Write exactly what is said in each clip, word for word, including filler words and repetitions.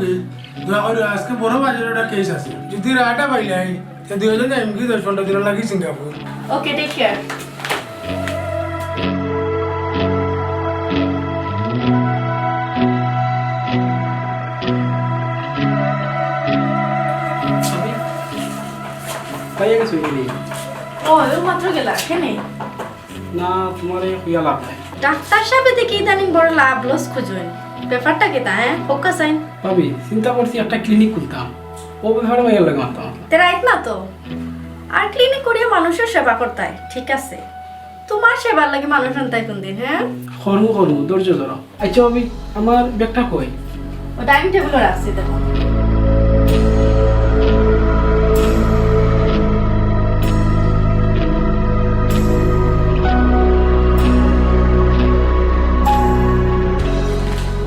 দয়া করি, আজকে বড় বাজারে একটা কেস আছে, যদি রায়টা পাইলাই, তে দুইজনে এমনি দশ পনেরো দিন লাগি সিঙ্গাপুর। ওকে, টেক কেয়ার। পাইয়া গেছো নি? ও, ও মাত্র গেলা, কেনে? না, তোমারে কইয়া লাভ নাই। ডাক্তার সাবে দেখি ইদানিং বড় লাভ লস খুঁজইন। ব্যাপারটা কিতা, হ্যাঁ? কউক্কা চাইন। ভাবি, চিন্তা করছি একটা ক্লিনিক খুলতাম। ও ব্যাপারে ভাইয়ার লগে মাতাম। তে রাইত না তো। আর ক্লিনিক করিয়া মানুষর সেবা করতায়, ঠিক আছে। তোমার সেবার লাগি মানুষ আনতাই কোন দিন, হ্যাঁ? করমু, করমু, ধৈর্য ধরো। আচ্ছা ভাবি, আমার ব্যাগটা কই? ও ডাইনিং টেবিলো রাখছি, দেখো।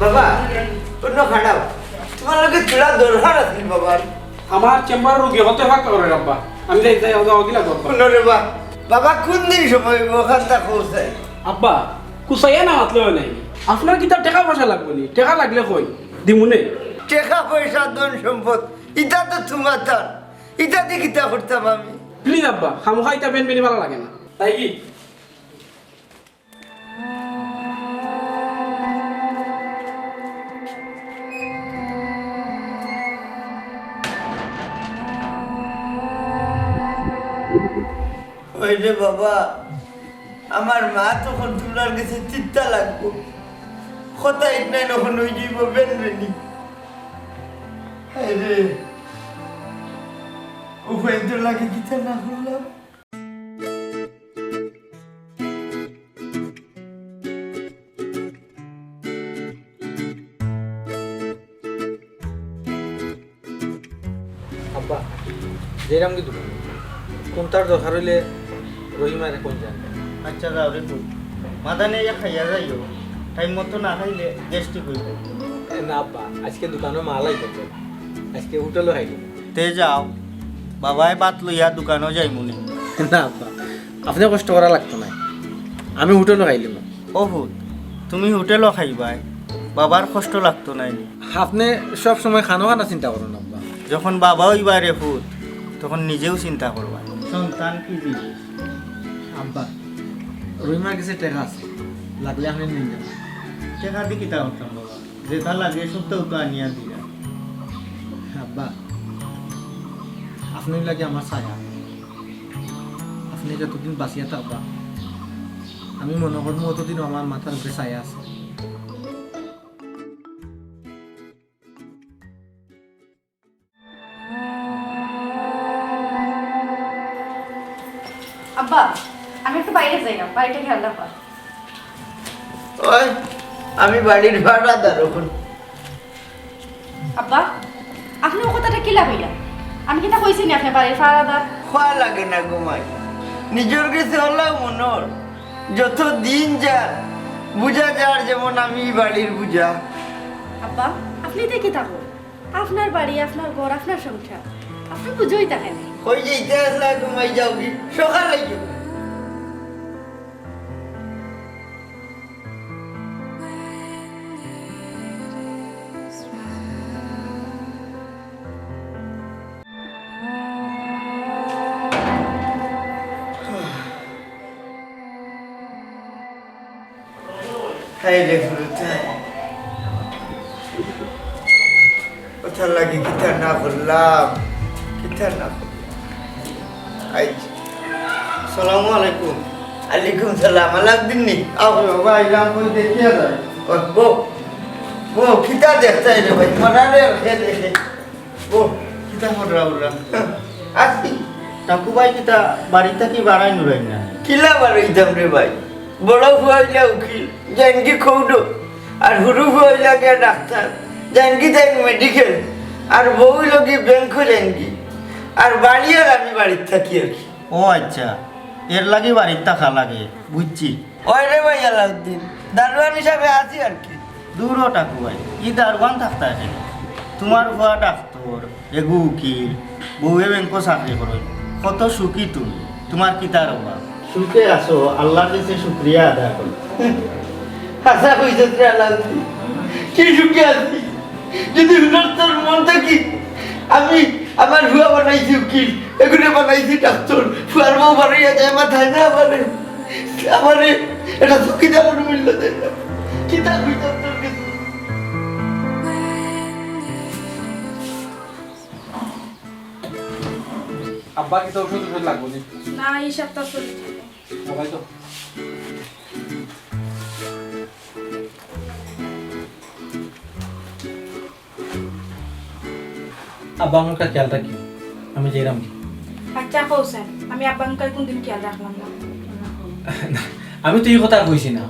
বাবা, অনো খাড়াও। তোমার লগে থুড়া দরকার আছিল বাবা। আমার চেম্বারো রুগী অকলতে ফাঁকা করে আব্বা। আমি যাই, যাই, যাই, অগিলা করবা। অনো রে বা, বাবা, কোন দিন সময় অইবো, অখানতা কও চাই। আব্বা, কুচাইয়া না মাতলে অয় নাই। আপনার কিতা টেকা পয়সা লাগবো নি? টেকা লাগলে কইন, দিমুনে। টেকা পয়সা, ধন সম্পদ, ইতা তো তোমার তার। ইতা দি কিতা করতাম আমি? প্লিজ আব্বা, খামোখা ইতা বেনবেনি ভালা লাগে না। তাই কি? ওই রে বাবা, আমার মা তখন তোমরার গেছে তিতা লাগবো। কথা ইতনাই নখন অই যাইব বেনবেনি। হায় রে, উপায় তো লাগে কিতা না করলাম। আব্বা, যাইরাম কি দোকানো? কুন্তার দরকার অইলে রহিমারে কইন যান। আচ্ছা, যাও রে পুত। মাদানে ইয়া খাইয়া যাইও। টাইম মতো না খাইলে গ্যাস্ট্রিক অইব। এ না আব্বা, আজকে দোকানো মাল আইতো। আজকে হোটেলো খাইলিমু। তে যাও, বাবায় ভাত লইয়া দোকানো যাইমুনে। না আব্বা, আপনে কষ্ট করা লাগতো নায়, আমি হোটেলো খাইলিমু। ও পুত, তুমি হোটেলো খাইবায়, বাবার কষ্ট লাগতো নায় নি? আপনে সব সময় খানো খানা চিন্তা করইন আব্বা। যখন বাবা অইবায় রে পুত, তখন নিজেও চিন্তা করবায়। সন্তান কি জিনিস? আব্বা, রহিমার গেছে টেকা আছে, লাগলে আপনে নিন যান। টেকা দি কিতা করতাম বাবা? যেটা লাগে সব তো ওকে আনিয়া দিলাম। আব্বা, আপনে লাগি আমার ছায়া। আপনে যতদিন বাঁচিয়া থাকবা, আমি মনো করমু অতদিনও আমার মাথার উপরে ছায়া আছে। আব্বা, আমি একটু বাইরে যাইরাম, বাড়িটা খেয়াল রাখবা। ওই, আমি বাড়ির পাহারাদার অখন। আব্বা, আপনে ও কথাটা কিলা কইলা? আমি কিতা কইছি নি আপনে বাড়ির পাহারাদার? কওয়া লাগে না গো মাই, নিজর গেছে অলাউ মনো অর। যত দিন যার, বুঝা যার যেমন আমি বাড়ির বুঝা। আব্বা, আপনে ইতা কিতা কইন? আপনার বাড়ি, আপনার ঘর, আপনার সংসার। আপনে বুঝইন তা কেনে? কই যে ইতা আসলা, ঘুমাই যাওগি, সকাল অই যাইব। হায় রে ফুলুতাই, কথার লাগি কিতা না করলাম, কিতা না করলাম। আইজ। সালামু আলাইকুম। আলাইকুম সালাম। আলাউদ্দিন নি? আও। ওই বাবা, আইলাম, কই দেখিয়া যায়। ও, বউ, বউ, কিতা দেখতায় রে ভাই? মরারে আর কে দেখে? ও, কিতা কররা ওরা? আছি। টাকু ভাই কিতা বাড়ি থাকি বারাই নুরাই না? কিলা বারাইতাম রে ভাই? বড় ফুয়া অইলা উকিল, জানকি খৌডো, আর হুরু ফুয়া অইলা গিয়া ডাক্তার, জানকি তাই মেডিকেল, আর বউ অইলো গি ব্যাংকো জানকি, আর বাড়ি আর আমি বাড়িত থাকি আর কি। ও আচ্ছা, এর লাগি বাড়িত থাকা লাগে, বুঝছি। ওই রে ভাই আলাউদ্দিন, দারোয়ান হিসাবে আছি আর কি। দূর হ টাকু ভাই, ই দারোয়ান থাকতা কেনে? তোমার ফুয়া ডাক্তার, এগু উকিল, বউয়ে ব্যাংকো চাকরি করইন, কত সুখী তুমি। তোমার কিতার অভাব? সুখে আছো, আল্লাহর কাছে শুকরিয়া আদায় করো। হাছা কইছস রে আলাউদ্দিন, কি সুখে আছি? যদি হুনস তোর মন থাকি, আমি আমার ফুয়া বানাইছি উকিল, এগুরে বানাইছি ডাক্তার, ফুয়ার বউ বানাইয়া যায় মাথায় না আমারে, আমারে এটা চকিদারের মূল্য দেয় না। কিতা কইতাম তোর কাছে? আব্বা, কিতা ওষুধ ওষুধ লাগবো নি? না, এই সপ্তাহ চলে যাবে। সবাই তো আব্বা, আমার একটা খেয়াল রাখি, আমি যাইরাম কি? আচ্ছা, কও স্যার, আমি আব্বা আমকার কোনদিন খেয়াল রাখলাম না। আমি তো এই কথা কইছি না,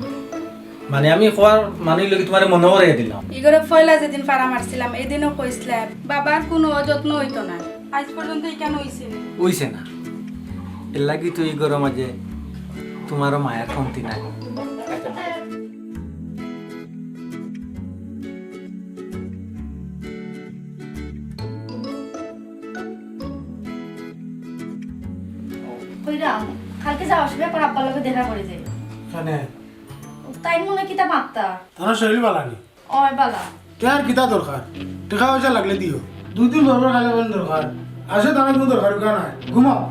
মানে, আমি কওয়ার মানে অইলো কি, তোমারে মনে করাইয়া দিলাম। ইগরে পয়লা যেদিন ফাড়া মারছিলাম, এদিনও কইছিলাম, বাবার কোনো অযত্ন হইতো না। আজ পর্যন্ত এখানে হইছে না। হইছে না, এর লাগি তো এই ঘরর মাঝে তোমারও মায়ার কমতি নাই। কইরাম, কালকে যাওয়ার সময় একবার আব্বার লগে দেখা করি যাই। কেনে? তাইন মনে কিতা মাততা? তারা শরীর বালা নি? অয় বালা। তে আর কিতা দরকার? টেকা পয়সা লাগলে দিও। দুই দিন পর পর খালি বন্ধ দরকার। আসে তারা কোনো দরকার উকা নাই। ঘুমাও।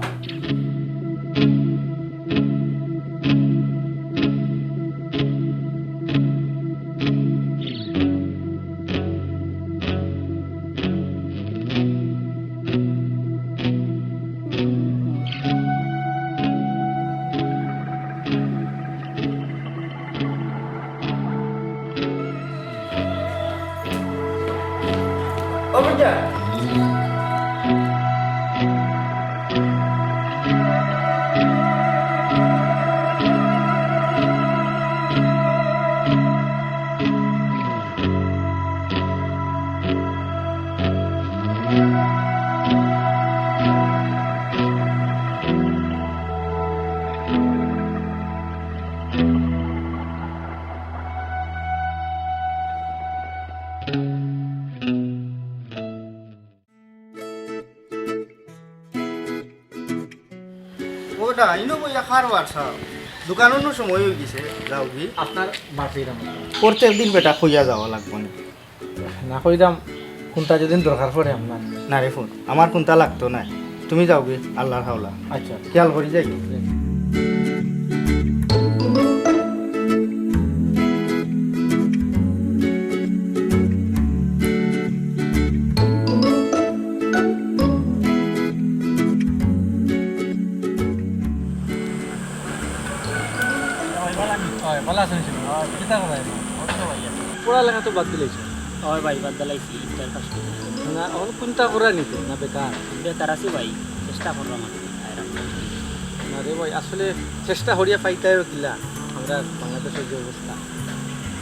ও না, ইনো বইয়া খার বারসা। দোকানও সময় হয়ে গেছে, যাও কি? আপনার বাপের আমার। প্রত্যেক দিন বেটা কইয়া যাওয়া লাগবো না। না কইরাম, কোনটা যদি দরকার পড়ে আপনার। না রে ফুত, আমার কোনটা লাগতো না। তুমি যাও কি? আল্লাহর হাওলা। আচ্ছা। খেয়াল করি যাই। অয়, ভালা আছইন নি? অয়, কিতা করা অয়? পড়ালেখা তো বাদ দিলাইছো। অয় ভাই, বাদ দিলাইছি, ইন্টার পাস করছি। না, অখন কুন্তা করা নি তে, না বেকার? বেকার আছি ভাই, চেষ্টা কররাম আর কি। না রে ভাই, আসলে চেষ্টা করিয়া পাইতায় কিলা, আমরা বাংলাদেশর যে অবস্থা।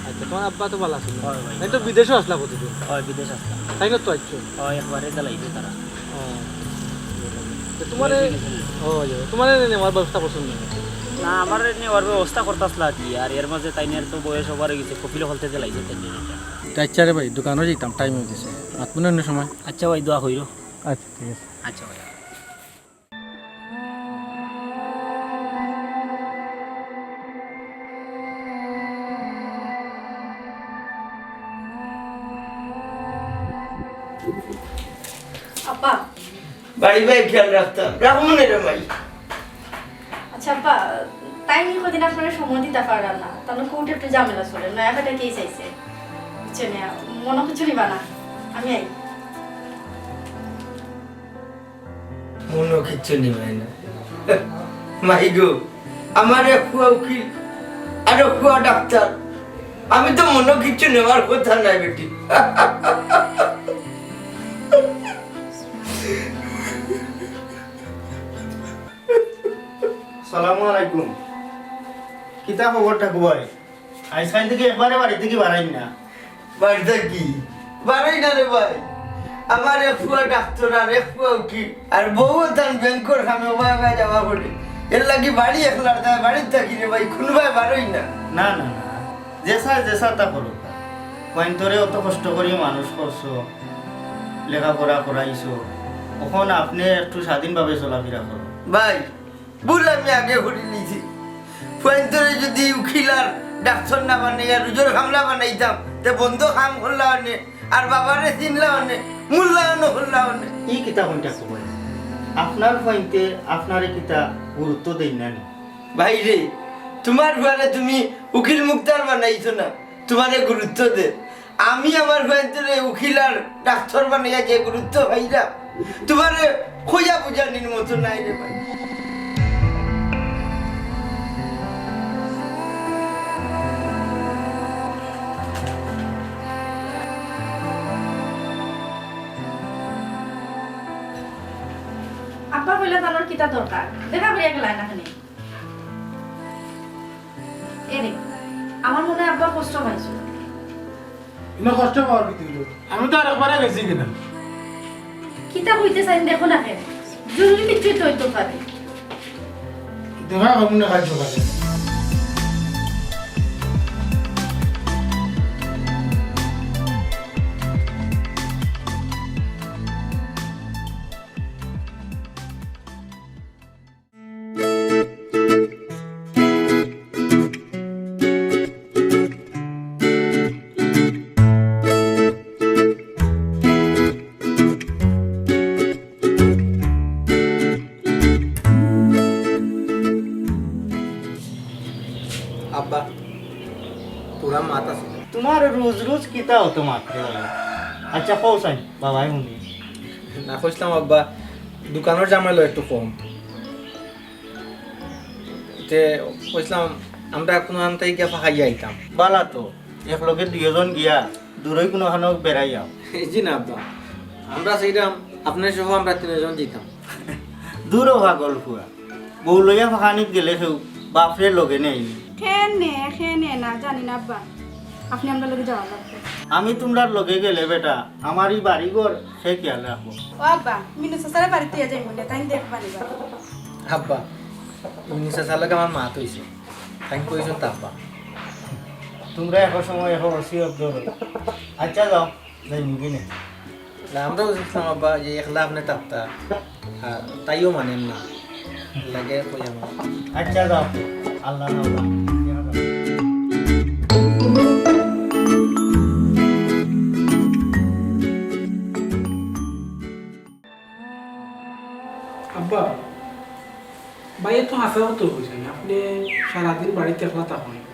আচ্ছা, তোমার আব্বা তো ভালা আছইন নি? অয় ভাই। তাইন তো বিদেশো আছলা কতদিন? অয়, বিদেশ আছলাম। তাইন তো আইছো? অয়, একবারে দিলাইছে তারা। ও। তো তোমারে, ও, ইয়ে, তোমারে নেওয়ার ব্যবস্থা করছইন নি? না, আমারে নেওয়ার ব্যবস্থা করতাছলা কি, আর এর মাঝে তাইনের তো বয়স over হয়ে গেছে, কপিল হলতে দিলাইছে তাইন এটা। তে আচ্ছা রে ভাই, দোকানো যাইতাম, টাইম হয়ে গেছে। মাতমুনে অন্য সময়। আচ্ছা ভাই, দোয়া করিও। আচ্ছা, ঠিক আছে। আচ্ছা ভাই। আব্বা। বাড়ি ভাই খেয়াল রাখতাম। রাখমু নে রে ভাই। আচ্ছা আব্বা, তাইন নি কদিন আপনারে সময় দিতা পাররা না। তাইন কোর্টে একটু ঝামেলা চলে, নয়া একটা কেস আইছে। বুঝছো নি? মনো কিছু নিবা না, আমি আই। মনো কিচ্ছু নিবায় না। মাই গো, আমার এক ফুয়া উকিল, আর এক ফুয়া ডাক্তার। আমি তো মনো কিচ্ছু নেওয়ার কথা নাই বেটি। সালামু আলাইকুম। কিতা খবর ঠাকু ভাই? আইজকাইল থাকি একবারে বাড়ি থাকি বারাইন না। বাড়ি থাকি বারাই না রে ভাই। আমার এক ফুয়া ডাক্তার আর এক ফুয়া উকিল, আর বউও তান ব্যাংকর কামে ওবায় ওবায় যাওয়া পড়ে। এর লাগি বাড়ি একলার দায় বাড়িত থাকি রে ভাই, কুনুবায় বারই না। না, না, না, যেছা যেছা তা করো। ফুয়াইন্তরে অত কষ্ট করি মানুষ করছো, লেখাপড়া করাইছো, অখন আপনে একটু স্বাধীনভাবে চলাফেরা করো। ভাই, ভুল আমি আগে করি নিছি। ফুয়াইন্তরে যদি উকিল আর ডাক্তার না বানাইয়া রুজর কামলা বানাইতাম, তে বন্ধ কাম করলা অনে আর বাবারে চিনলাও নে, মূল্যায়নও করলাও নে। ই কিতা কইন ঠাকু ভাই? আপনার ফুয়াইন্তে আপনারে কিতা গুরুত্ব দেইন না নি? ভাইরে, তুমার ফুয়ারে তুমি উকিল মুক্তার বানাইছো না, তুমারে গুরুত্ব দে। আমি আমার ফুয়াইন্তরে উকিল আর ডাক্তার বানাইয়া যে গুরুত্ব পাইরাম, তুমারে কইয়া বুঝানির মতো নাই রে ভাই। আব্বা কইলা তানর কিতা দরকার? দেখা করিয়া গেলা না কেনে? এরে, আমার মনে হয় আব্বা কষ্ট পাইছো। ইনো কষ্ট পাওয়ার কিতা অইলো? আমি তো আরেকবারে গেছি কিনা। কিতা কইতে চাইন দেখো না কেনে? জরুরি কিচ্ছু তো অইতো পারে। দেখা করমু না কাইল সকালে। আব্বা, তোরা মাত আছে। তুমার রোজ রোজ কিতা অতো মাতরে? আচ্ছা, কও চাইন, বাবায় হুনি। না, কইছলাম আব্বা, দোকানর ঝামেলা একটু কম। তে কইছলাম, আমরা কুনুখান থাকি গিয়া ফাঁকাইয়া আইতাম। বালা তো, একলগে দুইজন গিয়া দূরই কুনুখানো বেড়াই আও। জি না আব্বা, আমরা চাইরাম আপনে সহ আমরা তিনজন যাইতাম। দূর ও পাগল ফুয়া, বউ লইয়া ফাঁকানিত গেলে কেউ বাপরে লগে নেয়নি। কেনে, কেনে না জানি না আব্বা, আপনে আমরার লগে যাওয়া লাগবো। আমি তুমরার লগে গেলে বেটা, আমার ই বাড়িঘর কে খিয়াল রাখবো? ও আব্বা, মিনু চাচারে বাড়িত থইয়া যাইমু নে, তাইন দেখবা নি বা। আব্বা, মিনু চাচার লগে আমার মাত অইছে, তাইন কইছইন তো আব্বা। তুমরা একো সময় একো ওসিয়ত ধরো। আচ্ছা যাও, যাইমু গি নে। না, আমরাও বুঝলাম আব্বা যে একলা আপনে থাকতা, আর তাইও মানের না, লাগে কই আমার। আচ্ছা যাও, আল্লাহ না আল্লাহ। আব্বা, ভাইয়ে তো হাছা কথা কইছইন, আপনে সারাদিন বাড়িত একলা থাকইন।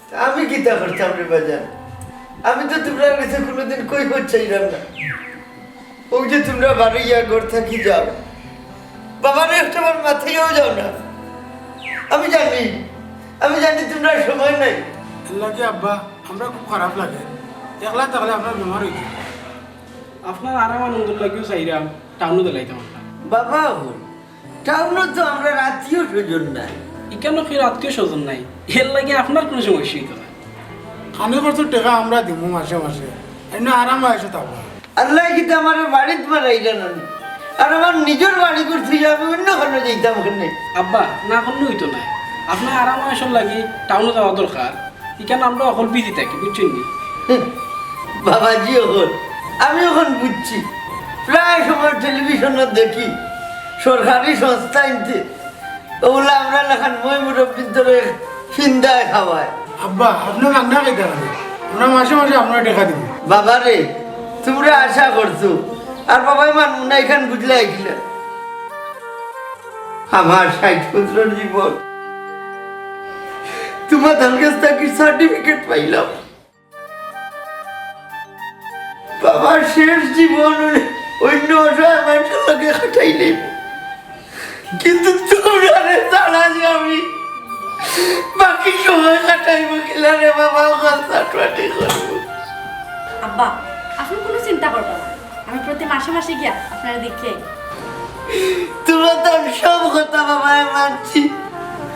তা আমি কিতা করতাম রে বাজান? আমি তো তুমরার গেছে কুনুদিন কৈফত চাইরাম না। অউ যে তুমরা বারইয়া ঘর থাকি যাও, বাবারে একটাবার মাতাইয়াও যাও না। আমি জানি, আমি জানি তুমরার সময় নাই। এরলাগি আব্বা, আমরার খুব খারাপ লাগে, একলা থাকলে আমরার বেমার অইযায়। আপনার আরাম আনন্দর লাগিও চাইরাম, টাউনো দিলাইতাম আপনার। বাবা অইন, টাউনো তো আমরার আত্মীয় স্বজন নাই। ইকানো কিওর আত্মীয় স্বজন নাই, এরলাগি আপনার কুনু সমস্যা অইতো নায়। খানি খরচর টেকা আমরা দিমু মাসে মাসে, এমনে আরাম আয়েশো থাকবা। আল্লায় কিতা আমারে বাড়িত বানাইলা না নি? আর আমার নিজর বাড়িঘর থইয়া আমি অইন্য খানো যাইতাম কেনে? আব্বা, না করলে অইতো নায়। আপনার আরাম আয়েশর লাগি টাউনো যাওয়া দরকার। ইকান আমরা অকল busy থাকি, বুঝছইন নি? বাবাজি অকল, আমি অখন বুঝছি। প্রায় সময় টেলিভিশনো দেখি, সরকারি সংস্থা ইনতে অউলা আমরার লাখান ময়-মুরব্বির ধরে ফিন্দায় খাওয়ায়। আব্বা, আপনে মাগনা খাইতা কেনে? আমরা মাসে মাসে আপনারে টেকা দিমু। বাবারে, তুমরা আশা করছো, আর বাবায় মানমু না, ইখান বুঝলায় কিলা? আমার ষাইট বছরর জীবন, তুমার ধান গাছ থাকি certificate পাইলাম। বাবার শেষ জীবন অইন্য অসহায় মানষর লগে কাটাইলে, কিন্তু তুমরারে ছাড়া যে আমি বাকি সময় কাটাইমু কিলা রে বাবা, অখান চাটুয়াটি করমু। আব্বা, আপনে কুনু চিন্তা করবা না, আমি প্রতি মাসে মাসে গিয়া আপনারে দেখিয়া আইমু। তুমরা তো সব কথা বাবায় মানছি,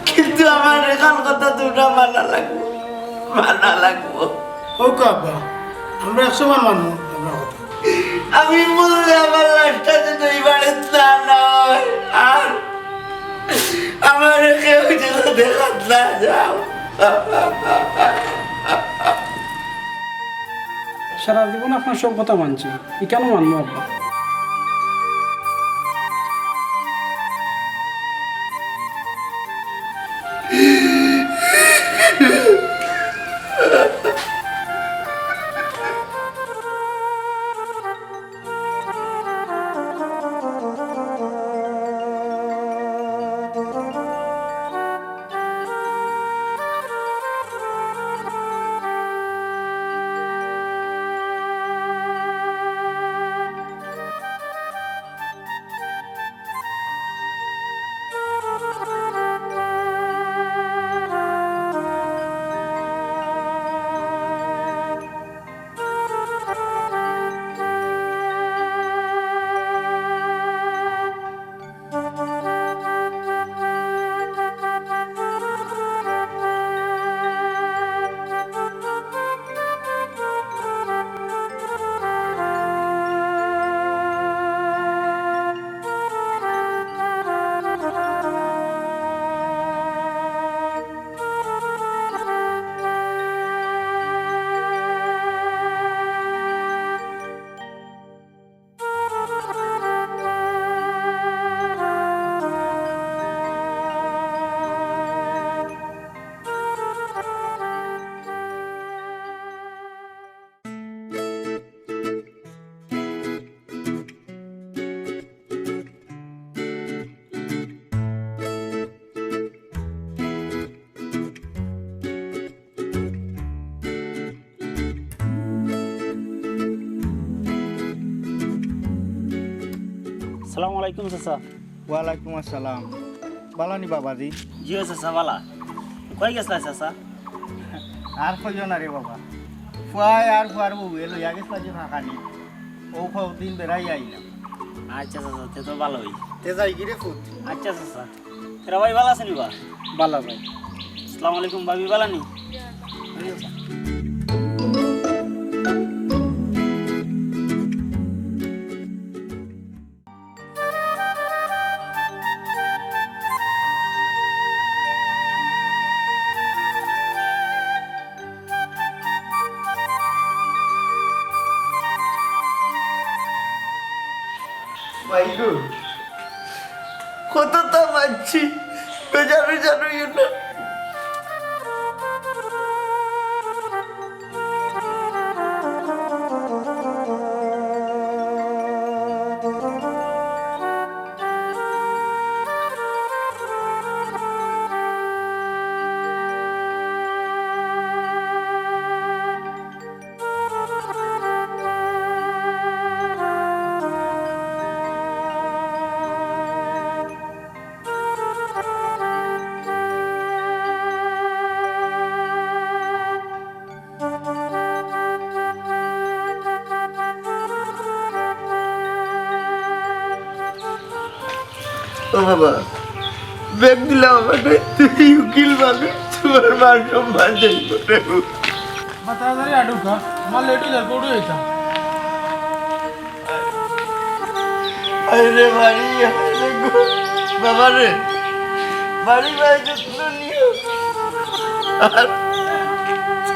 কিন্তু আমার অখান কথা তুমরা মানা লাগবো, মানা লাগবো। অউক্কা আব্বা, আমরা একশো বার মানমু আপনার কথা। আমি মরলে আমার লাশটা যেন ই বাড়িত না, না অয়। আর আমারে কেউ যেন দেখাত না যাও। সারা জীবন আপনার সব কথা মানছি, ইকানও মানমু আব্বা। আসসালামু আলাইকুম চাচা। ওয়ালাইকুম আসসালাম। বালা নি বাবাজি? জি অয় চাচা, বালা। কই গেছলা চাচা? আর কইও না রে বাবা, ফুয়ায় আর ফুয়ার বউয়ে লইয়া গেছলা যে ফাঁকানি, অউ কয়দিন বেড়াই আইলাম। আচ্ছা চাচা, তে তো বালা অই। তে যাইগি রে ফুত। আচ্ছা চাচা। তোরা ভাই বালা আছইন নি বা? বালা ভাই। আসসালামু আলাইকুম, ভাবি বালা নি? ভাইগো, কততা মাতছি, বেজার বেজার অইও না। ও বাবা, ব্যাগ দিলাম আমারে, তুমি উকিল মানুষ, তোমার মান সম্মান যাইব রে। বা তাড়াতাড়ি আডুকা, আমার লেট অই যার, কোর্টে যাইতাম। আরে বাড়ি, আরে গো, বাবা রে, বাড়ি ভাই যত্ন নিও। আর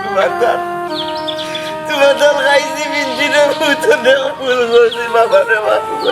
তোমার দল, তোমার দল খাইছি, মিঞ্জিরে ভূত দেখ, ফুল করছি, বাবা রে, বাবা।